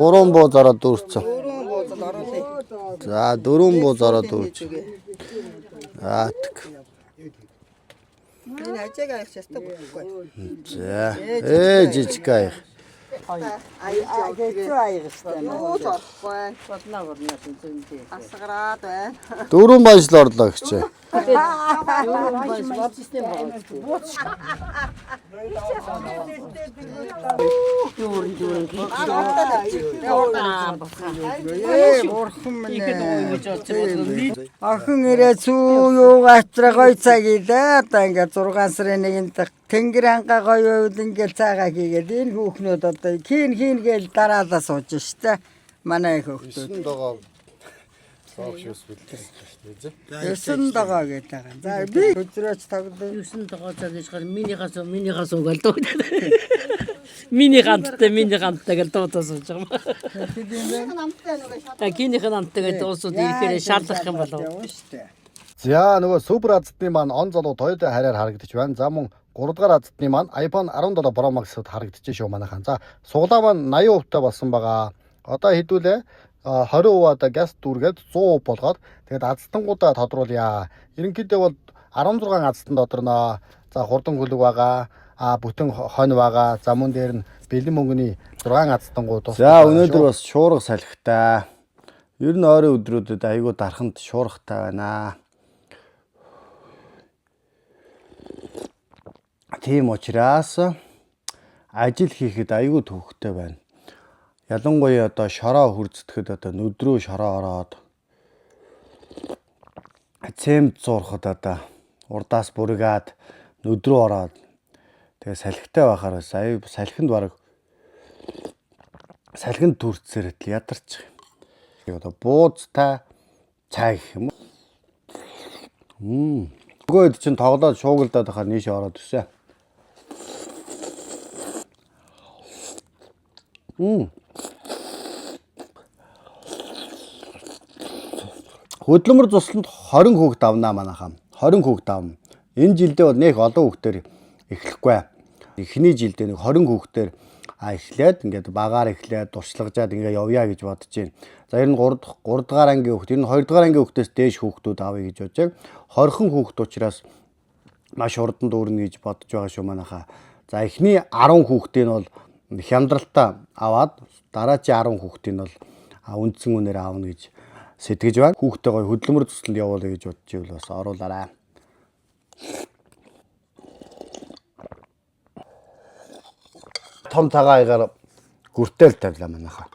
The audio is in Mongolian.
3 бууз ороод дүүрсэн. Дөрвөн бууз оруулъя. За 4 бууз ороод дүүрч. За тэг. Энэ ажааг аяах шастаг болохгүй. За. Ээ жижиг аяг. Аяж аяг штэ. Юу ч орохгүй. Болноо болноо зөндөө. Асгараад байна. Дөрвөн баяжл орлоо гэжээ. Дүүрэн дүүрэн гэж. Ээ бурхан минь ээ. Охин ирээ зүү юугаа авчраа гоё цаг ийлээ. Одоо ингээд 6 сарын 1-нд тэнгэр ханга гоё үед ингээд цаагаа хийгээд энэ хүүхнүүд одоо хийн хийн гээл дараалаа сууж штэ. Манай хүүхдүүд. 9 догоо цоогш ус бэлдсэн шүү дээ. 9 догоо гэдэг байгаа. За би хөзрөөч тоглоё. 9 догоо цаг гэж гар минийхаа суу минийхаа суу гэл дуу. Миний гамттай миний гамттай гэл дуудаа сууж байгаа юм. Намтай нөгөө шат. Та гинийх нь амттай гэдэг дуусууд ирэхээр шалах юм болов. Штэ. За нөгөө супер азтны маань он залууд хоёулаа хараар харагдчих байна. За мөн 3 дугаар азтны маань iPhone 17 Pro Max-д харагдчих шүү манайхан. За суглаа маань 80% та болсон байгаа. Одоо хэдүүлээ 20% одоо газ дүүргээд 100% болгоод тэгээд азтангуудаа тодруулъя. Ерөнхийдөө бол 16 азтан тодорноо. За хурдан хөлөг байгаа. А бүтэн хонь байгаа. За мөн дээр нь бэлэн мөнгөний 6 азтангууд тус. За өнөөдөр бас шуурга салхитай. Ер нь ойрын өдрүүдэд айгүй дарханд шуургатай байна. Тийм учраас ажил хийхэд айгүй төвхтэй байна. Ялангуяа одоо шороо хүрцдэхэд одоо нүдрөө шороо ороод цемент зуурахад одоо урдаас бүргээд нүдрөө ороод тэгээ салхитай байхаар бас аюу салхинд бараг салхинд түрцсээр л ядарч. Одоо бууцтай цай гэх юм уу? Нөгөөд чинь тоглоод шуугилдаад байхаар нийш ороод ирсэн. Хөдөлмөр цусланд 20 хүүхэд авнаа манайхаа. 20 хүүхэд авна. Энэ жилдээ бол нэх олон хүүхдээр эхлэхгүй. Эхний жилдээ нэг 20 хүүхдээр эхлээд ингээд багаар эхлээд туршлагажаад ингээд явъя гэж бодож байна. За ер нь 3 3 дугаар ангийн хүүхд, ер нь 2 дугаар ангийн хүүхдээс дээш хүүхдүүд авъя гэж бодож байна. 20 хүүхд учраас маш хурдан дүүрнэ гэж бодож байгаа шүү манайхаа. За эхний 10 хүүхдийг нь бол хямдралтаа аваад дараачийн 10 хүүхдийг нь бол үндсэн үнээр авна гэж сэтгэж байна. Хүүхдээ гоё хөдөлмөр цусланд явуулъя гэж бодож ивэл бас оруулаарай. Том цагаан аягаар гүртэл тавилаа манайхаа.